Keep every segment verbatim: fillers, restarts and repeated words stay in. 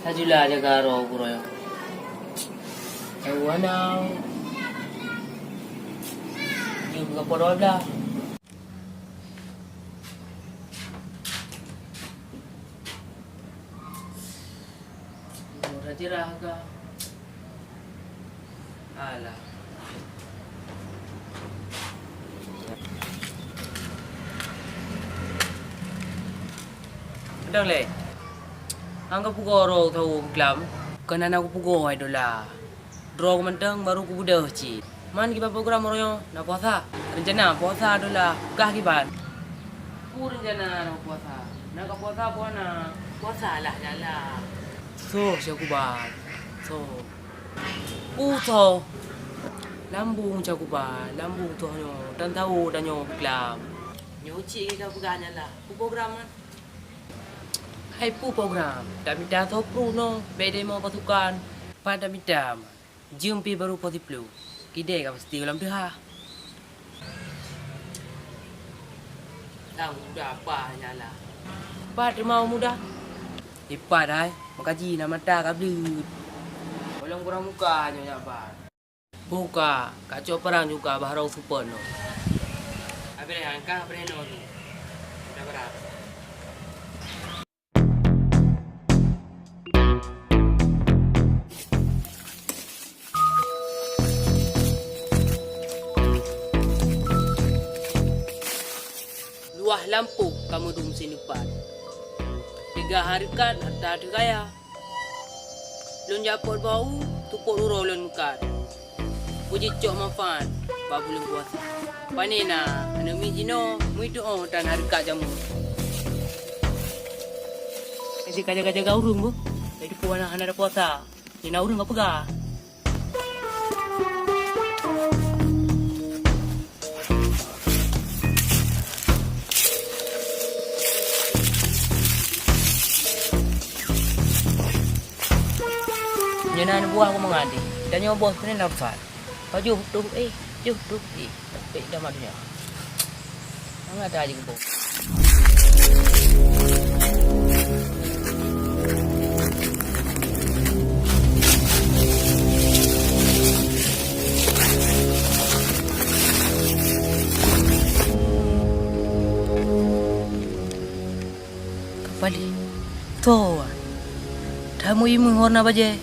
Tajula jaga roh gurée. Tahu ana. Dia bukan podo dah. Udah jerah kah? Alah. Padang lé. Angka pugo roh tau keuklam. Keunan aku pugo hai dola. Droe mantong baru kubeudôh cit. Man kiban program uroe nyoe na puasa? Rencana puasa adalah peugah kiban. Peue rencana na puasa? Na ka puasa peue na? Puasa lah nyala. Soh, Syakuban. Soh. Peue soh? Lambung Syakuban, lambung soh nyoe. Dan tahu dan nyoe buklam. Nyoe cit ka peugah nyala. Peue program man? Hai peue program? Tamita soh prunoe, bèk demo pasukan. Pan tamita man. Jeuem pih baru poh siplôh. Kidai ka pasti gohlom teuhah. Tang muda apa nyala? Pat teuma muda? Ipat hai, meukaji na mata ka bleuet. Gohlom kurang muka nyoe nyak pat. Buka, kacok perang juga baharong support no. Abéh angka abéh no tu. Udah berat. Luwah lampôh kameudum sineupat. Teuga hareukat hareuta teuh kaya. Lôn jak pot bak u, tupot uroe lôn meukat. Beujicok manfaat bak buleuen puasa. Pane na aneuk miet jinoe meutu'oh tan hareukat jamur. Jadi ka jaga-jaga ureueng boh. Jadi puan hana ada puasa. Di na ureueng ka peugah. Nyoe na buah aku meungadi. Dan nyoe bos keuneuk na rusak. Pajoh tuh, eh, joh tuh, eh, tapi dah madu nyoe. Mangat dah aja kebong. Kapali. Toh. Tamu imeung warna bajée.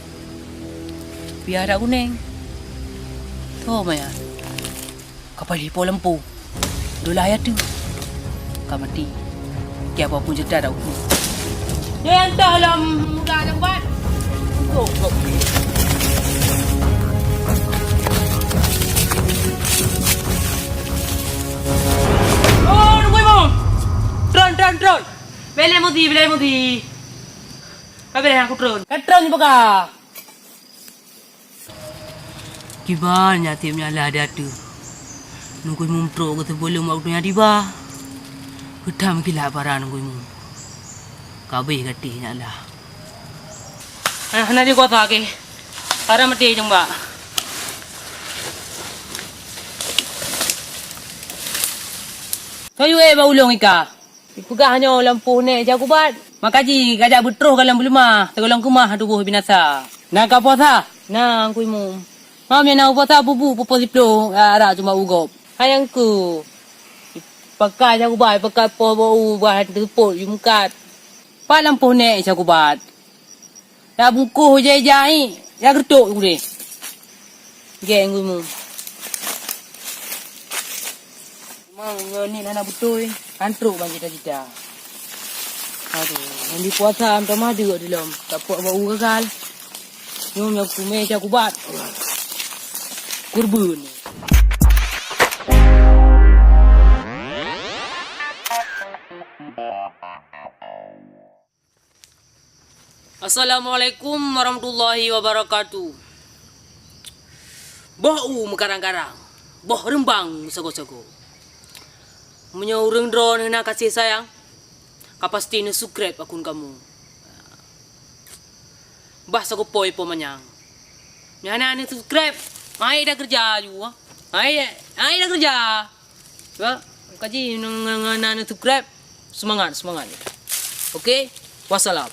Pia dak kuneng. Toh maya. Kapali po lampu. Dolah ya tu. Ka mati. Kiapa pun cerita dak kuneng. Dia entah lah muka tempat. Oh, nunggu imum. Tron, tron, tron. Bele muti, bele muti. Ka bele aku tron. Ka tron juga. Kiban nyatim nyalah di ateueh. Nunggu imum trok ke sebelum waktu nyang tiba. Keutam kilat para nunggu imum. Kabeh gatéh nyalah. Ah, hana dikuasa ke. Para mati jeng bak. Kayu eh bak ulong ika. Ipeugah nyoe lam poh nèk jak ubat. Maka jih kajak beutroh ka lam beuleumah, sigohlom keumah tuboh binasa. Na ka puasa? Na, Teungku Imum. Mam nyang na puasa bubu pupo siploh, arak cuma u gob. Hai Teungku. Pakai jak ubat, pakai poh bak u, bah teupot, yue meukat. Pat lam poh nèk jak ubat. Dak bungkôh jai-jai, ya geureutôk udeh. Geng geumu. Memang nyoe ni hana beutôi, antrok ban cita-cita. Aduh, nyan di puasa meutamah deuk dilom, tapok bak u gagal. Nyoe nyang kumé jak ubat. Kurban. Assalamualaikum warahmatullahi wabarakatuh. Boh u meukarang-karang, boh reumbang meusagoe-sagoe. Meunyoe ureuëng droeneuh na kasih sayang, ka pasti neusubscribe akun kamoe. Bah sagoe po ipo manyang. Nyang hana neusubscribe, hai dah keureuja ju, hai, hai dah keureuja. Cuba kaji ngon, ngon, ngon subscribe. Semangat, semangat. Oke, wassalam.